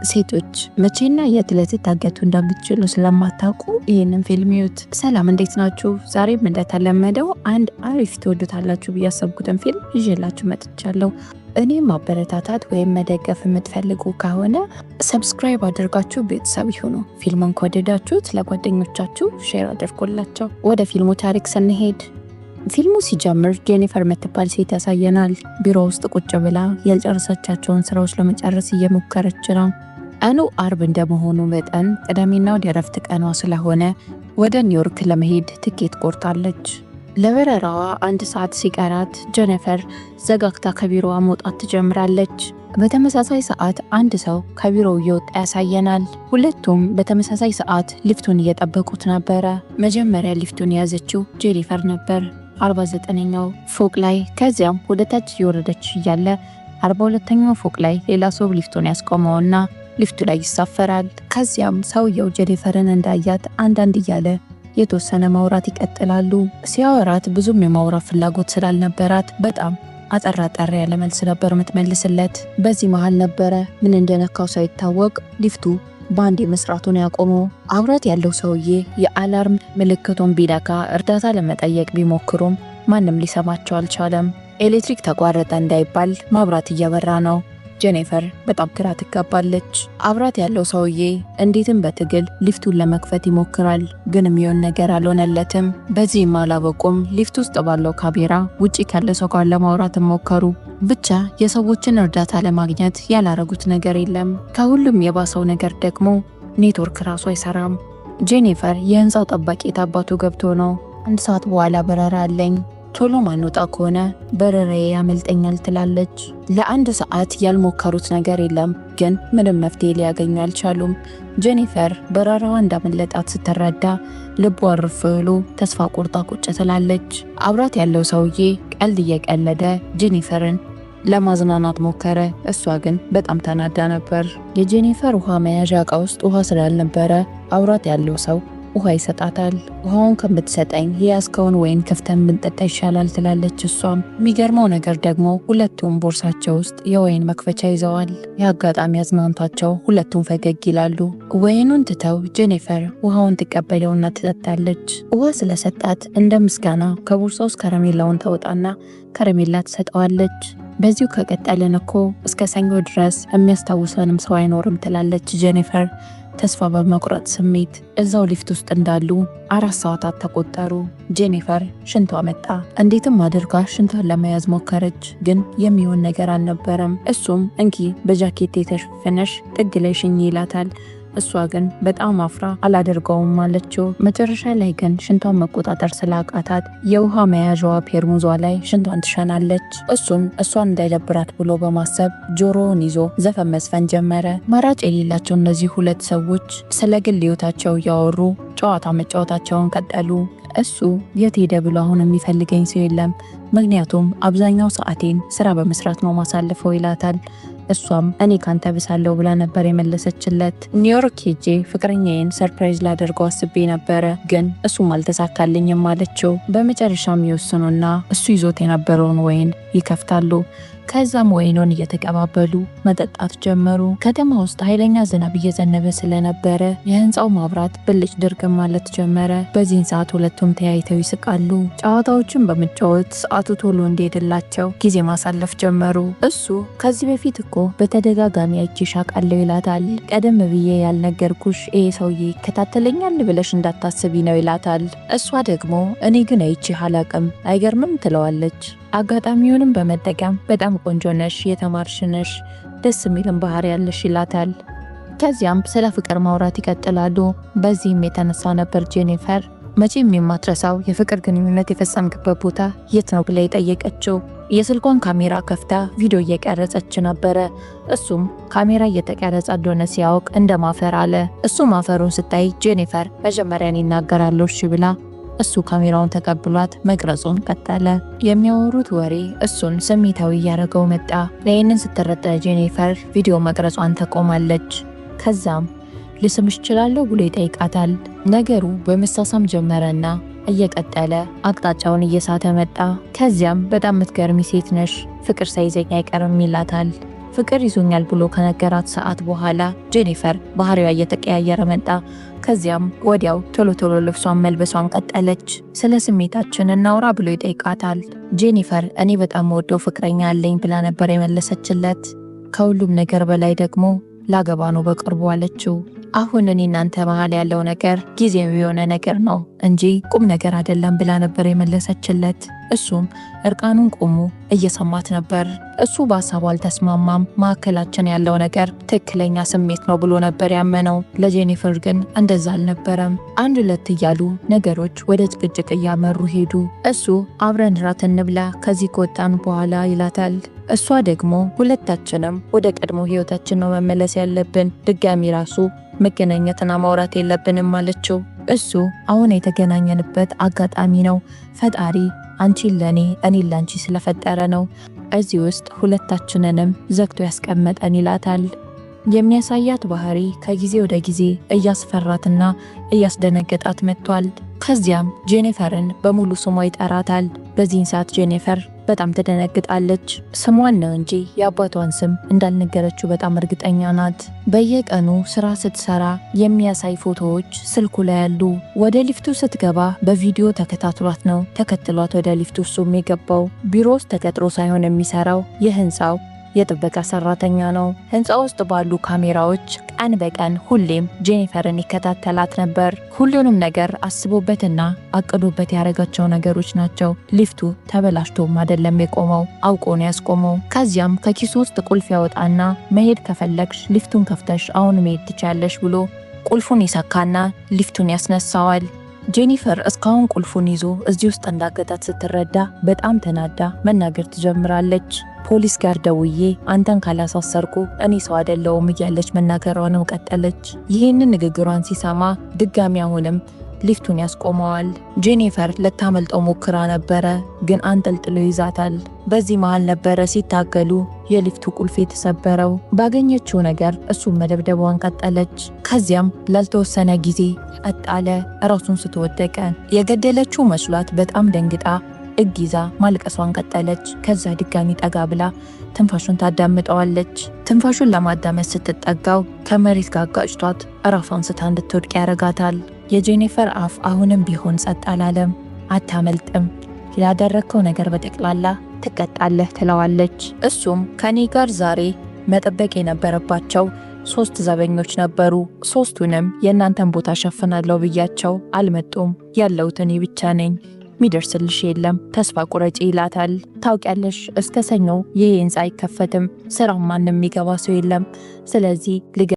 ሴቶች መቼና የት ልትታገቱ እንደምትችሉ ስለማታውቁ ይህንን ፊልም እዩት። ሰላም፣ እንዴት ናችሁ? ዛሬም እንደተለመደው አንድ አሪፍ ትወዱታላችሁ ብዬ ያሰብኩትን ፊልም ይዤላችሁ መጥቻለሁ። እኔም ማበረታታት ወይም መደገፍ የምትፈልጉ ከሆነ subscribe አድርጋችሁ ቤተሰብ ይሁኑ። ፊልሙን ከወደዳችሁት ለጓደኞቻችሁ share አድርጎላቸው። ወደ ፊልሙ ታሪክ ስንሄድ ፊልሙ ሲጀምር ጄኒፈር የምትባል ሴት ያሳየናል። ቢሮ ውስጥ ቁጭ ብላ ያልጨረሰቻቸውን ስራዎች ለመጨረስ እየሞከረች ነው። ቀኑ አርብ እንደመሆኑ መጠን ቅዳሜና እሁድ የእረፍት ቀኗ ስለሆነ ወደ ኒውዮርክ ለመሄድ ትኬት ቆርጣለች። ለበረራዋ 1 ሰዓት ሲቀራት ጄኒፈር ዘጋግታ ከቢሮዋ መውጣት ትጀምራለች። በተመሳሳይ ሰዓት አንድ ሰው ከቢሮው እየወጣ ያሳየናል። ሁለቱም በተመሳሳይ ሰዓት ሊፍቱን እየጠበቁት ነበረ። መጀመሪያ ሊፍቱን የያዘችው ጄኒፈር ነበር፣ 49ኛው ፎቅ ላይ። ከዚያም ወደ ታች እየወረደች እያለ 42ኛው ፎቅ ላይ ሌላ ሰው ሊፍቱን ያስቆመውና ሊፍቱ ላይ ይሳፈራል። ከዚያም ሰውየው ጄኒፈርን እንዳያት አንዳንድ እያለ የተወሰነ ማውራት ይቀጥላሉ። ሲያወራት ብዙም የማውራት ፍላጎት ስላልነበራት በጣም አጠር አጠር ያለ መልስ ነበር የምትመልስለት። በዚህ መሃል ነበረ ምን እንደነካው ሳይታወቅ ሊፍቱ በአንድ መስራቱን ያቆመው። አብሯት ያለው ሰውዬ የ alarm ምልክቱን ቢነካ እርዳታ ለመጠየቅ ቢሞክሩም ማንም ሊሰማቸው አልቻለም። ኤሌክትሪክ ተቋረጠ እንዳይባል መብራት እየበራ ነው። ጄኒፈር በጣም ግራ ትጋባለች። አብሯት ያለው ሰውዬ እንዴትም በትግል ሊፍቱን ለመክፈት ይሞክራል፣ ግን የሚሆን ነገር አልሆነለትም። በዚህም አላበቁም። ሊፍት ውስጥ ባለው ካሜራ ውጪ ካለ ሰው ጋር ለማውራት ሞከሩ። ብቻ የሰዎችን እርዳታ ለማግኘት ያላረጉት ነገር የለም። ከሁሉም የባሰው ነገር ደግሞ ኔትወርክ ራሱ አይሰራም። ጄኒፈር የህንፃው ጠባቂ የታባቱ ገብቶ ነው፣ "1 ሰዓት በኋላ በረራ አለኝ፣ ቶሎ ማንወጣ ከሆነ በረራዬ ያመልጠኛል" ትላለች። ለአንድ ሰዓት ያልሞከሩት ነገር የለም፣ ግን ምንም መፍትሄ ሊያገኙ አልቻሉም። ጄኒፈር በረራዋ እንዳመለጣት ስትረዳ ልቧ እርፍ ብሎ ተስፋ ቆርጣ ቁጭ ትላለች። አብሯት ያለው ሰውዬ ቀልድ እየቀለደ ጄኒፈርን ለማዝናናት ሞከረ። እሷ ግን በጣም ተናዳ ነበር። የጄኒፈር ውሃ መያዣ እቃ ውስጥ ውሃ ስላልነበረ አብሯት ያለው ሰው ውሃ ይሰጣታል። "ውሃውን ከምትሰጠኝ የያዝከውን ወይን ከፍተን ብንጠጣ ይሻላል" ትላለች። እሷም የሚገርመው ነገር ደግሞ ሁለቱም ቦርሳቸው ውስጥ የወይን መክፈቻ ይዘዋል። የአጋጣሚ አዝናንቷቸው ሁለቱም ፈገግ ይላሉ። ወይኑን ትተው ጄኒፈር ውሃውን ትቀበለውና ትጠጣለች። ውሃ ስለሰጣት እንደ ምስጋና ከቦርሳ ውስጥ ከረሜላውን ታወጣና ከረሜላ ትሰጠዋለች። "በዚሁ ከቀጠልን እኮ እስከ ሰኞ ድረስ የሚያስታውሰንም ሰው አይኖርም" ትላለች ጄኒፈር ተስፋ በመቁረጥ ስሜት። እዛው ሊፍት ውስጥ እንዳሉ 4 ሰዓታት ተቆጠሩ። ጄኒፈር ሽንቷ መጣ። እንዴትም አድርጋ ሽንቷን ለመያዝ ሞከረች፣ ግን የሚሆን ነገር አልነበረም። እሱም "እንኪ በጃኬት ተሸፍነሽ ጥግ ላይ ሽኚ" ይላታል። እሷ ግን በጣም አፍራ አላደርገውም አለችው። መጨረሻ ላይ ግን ሽንቷን መቆጣጠር ስላቃታት የውሃ መያዣዋ ፔርሙዟ ላይ ሽንቷን ትሸናለች። እሱም እሷን እንዳይደብራት ብሎ በማሰብ ጆሮውን ይዞ ዘፈን መዝፈን ጀመረ። አማራጭ የሌላቸው እነዚህ ሁለት ሰዎች ስለ ግል ሕይወታቸው እያወሩ ጨዋታ መጫወታቸውን ቀጠሉ። እሱ "የት ሄደ ብሎ አሁን የሚፈልገኝ ሰው የለም፣ ምክንያቱም አብዛኛው ሰዓቴን ስራ በመስራት ነው ማሳልፈው" ይላታል። እሷም "እኔ ካንተ ብሳለሁ" ብላ ነበር የመለሰችለት። "ኒውዮርክ ሄጄ ፍቅረኛዬን surprise ላደርገው አስቤ ነበረ፣ ግን እሱም አልተሳካልኝም" አለችው። በመጨረሻም ይወስኑና እሱ ይዞት የነበረውን ወይን ይከፍታሉ። ከዛም ወይኑን እየተቀባበሉ መጠጣት ጀመሩ። ከተማ ውስጥ ኃይለኛ ዝናብ እየዘነበ ስለነበረ የህንፃው መብራት ብልጭ ድርግም ማለት ጀመረ። በዚህን ሰዓት ሁለቱም ተያይተው ይስቃሉ። ጨዋታዎችን በመጫወት ሰዓቱ ቶሎ እንዲሄድላቸው ጊዜ ማሳለፍ ጀመሩ። እሱ "ከዚህ በፊት እኮ በተደጋጋሚ አይቼሽ አውቃለሁ" ይላታል። "ቀደም ብዬ ያልነገርኩሽ ይሄ ሰውዬ ይከታተለኛል ብለሽ እንዳታስቢ ነው" ይላታል። እሷ ደግሞ "እኔ ግን አይቼህ አላቅም፣ አይገርምም?" ትለዋለች። አጋጣሚውንም በመጠቀም "በጣም ቆንጆ ነሽ፣ የተማርሽ ነሽ፣ ደስ የሚልም ባህሪ ያለሽ" ይላታል። ከዚያም ስለ ፍቅር ማውራት ይቀጥላሉ። በዚህም የተነሳ ነበር ጄኒፈር መቼም የማትረሳው የፍቅር ግንኙነት የፈጸምክበት ቦታ የት ነው ብላ የጠየቀችው። የስልኳን ካሜራ ከፍታ ቪዲዮ እየቀረጸች ነበረ። እሱም ካሜራ እየተቀረጸ እንደሆነ ሲያውቅ እንደ ማፈር አለ። እሱ ማፈሩን ስታይ ጄኒፈር "መጀመሪያ እኔ እናገራለሁ እሺ" ብላ እሱ ካሜራውን ተቀብሏት መቅረጹን ቀጠለ። የሚያወሩት ወሬ እሱን ስሜታዊ እያደረገው መጣ። ይህንን ስትረዳ ጄኒፈር ቪዲዮ መቅረጿን ታቆማለች። ከዛም "ልስምሽ እችላለሁ?" ብሎ ይጠይቃታል። ነገሩ በመሳሳም ጀመረና እየቀጠለ አቅጣጫውን እየሳተ መጣ። ከዚያም "በጣም የምትገርሚ ሴት ነሽ፣ ፍቅር ሳይዘኝ አይቀርም" ይላታል። ፍቅር ይዞኛል ብሎ ከነገራት ሰዓት በኋላ ጄኒፈር ባህሪዋ እየተቀያየረ መጣ። ከዚያም ወዲያው ቶሎ ቶሎ ልብሷን መልበሷን ቀጠለች። ስለ ስሜታችን እናውራ ብሎ ይጠይቃታል። ጄኒፈር እኔ በጣም ወደው ፍቅረኛ አለኝ ብላ ነበር የመለሰችለት። ከሁሉም ነገር በላይ ደግሞ ላገባ ነው በቅርቡ አለችው። አሁን እኔ እናንተ መሀል ያለው ነገር ጊዜያዊ የሆነ ነገር ነው እንጂ ቁም ነገር አይደለም ብላ ነበር የመለሰችለት። እሱም እርቃኑን ቆሞ እየሰማት ነበር። እሱ በሀሳቡ አልተስማማም። መካከላችን ያለው ነገር ትክክለኛ ስሜት ነው ብሎ ነበር ያመነው። ለጄኒፈር ግን እንደዛ አልነበረም። አንድ ሁለት እያሉ ነገሮች ወደ ጭቅጭቅ እያመሩ ሄዱ። እሱ አብረን ራት እንብላ ከዚህ ከወጣን በኋላ ይላታል። እሷ ደግሞ ሁለታችንም ወደ ቀድሞ ህይወታችን ነው መመለስ ያለብን፣ ድጋሚ ራሱ መገናኘትና ማውራት የለብንም አለችው። እሱ አሁን የተገናኘንበት አጋጣሚ ነው፣ ፈጣሪ አንቺን ለኔ እኔን ላንቺ ስለፈጠረ ነው እዚህ ውስጥ ሁለታችንንም ዘግቶ ያስቀመጠን ይላታል። የሚያሳያት ባህሪ ከጊዜ ወደ ጊዜ እያስፈራትና እያስደነገጣት መጥቷል። ከዚያም ጄኒፈርን በሙሉ ስሟ ይጠራታል። በዚህን ሰዓት ጄኒፈር በጣም ትደነግጣለች። ስሟን ነው እንጂ የአባቷን ስም እንዳልነገረችው በጣም እርግጠኛ ናት። በየቀኑ ስራ ስትሰራ የሚያሳይ ፎቶዎች ስልኩ ላይ ያሉ። ወደ ሊፍቱ ስትገባ በቪዲዮ ተከታትሏት ነው ተከትሏት ወደ ሊፍቱ እሱም የገባው። ቢሮ ውስጥ ተቀጥሮ ሳይሆን የሚሰራው የህንፃው የጥበቃ ሰራተኛ ነው። ህንፃ ውስጥ ባሉ ካሜራዎች ቀን በቀን ሁሌም ጄኒፈርን ይከታተላት ነበር። ሁሉንም ነገር አስቦበትና አቅዶበት ያደረጋቸው ነገሮች ናቸው። ሊፍቱ ተበላሽቶም አይደለም የቆመው፣ አውቆ ነው ያስቆመው። ከዚያም ከኪሱ ውስጥ ቁልፍ ያወጣና መሄድ ከፈለግሽ ሊፍቱን ከፍተሽ አሁን መሄድ ትችያለሽ ብሎ ቁልፉን ይሰካና ሊፍቱን ያስነሳዋል። ጄኒፈር እስካሁን ቁልፉን ይዞ እዚህ ውስጥ እንዳገታት ስትረዳ በጣም ተናዳ መናገር ትጀምራለች። ፖሊስ ጋር ደውዬ አንተን ካላሳሰርኩ እኔ ሰው አይደለሁም እያለች መናገሯንም ቀጠለች። ይህንን ንግግሯን ሲሰማ ድጋሚ አሁንም ሊፍቱን ያስቆመዋል። ጄኒፈር ልታመልጠው ሞክራ ነበረ፣ ግን አንጠልጥሎ ይዛታል። በዚህ መሃል ነበረ ሲታገሉ የሊፍቱ ቁልፍ የተሰበረው። ባገኘችው ነገር እሱን መደብደቧን ቀጠለች። ከዚያም ላልተወሰነ ጊዜ ጸጥ አለ። ራሱን ስቶ ወደቀ። የገደለችው መስሏት በጣም ደንግጣ እግ ይዛ ማልቀሷን ቀጠለች። ከዛ ድጋሚ ጠጋ ብላ ትንፋሹን ታዳምጠዋለች። ትንፋሹን ለማዳመጥ ስትጠጋው ከመሬት ጋር አጋጭቷት ራሷን ስታ እንድትወድቅ ያደርጋታል። የጄኒፈር አፍ አሁንም ቢሆን ጸጥ አላለም። አታመልጥም፣ ያደረግከው ነገር በጠቅላላ ትቀጣለህ ትለዋለች። እሱም ከኔ ጋር ዛሬ መጠበቅ የነበረባቸው 3 ዘበኞች ነበሩ። 3ቱንም የእናንተን ቦታ ሸፍናለሁ ብያቸው አልመጡም። ያለሁት እኔ ብቻ ነኝ፣ ሚደርስልሽ የለም፣ ተስፋ ቁረጪ ይላታል። ታውቂያለሽ እስከ ሰኞ ይህ ህንፃ አይከፈትም፣ ስራው ማንም የሚገባ ሰው የለም። ስለዚህ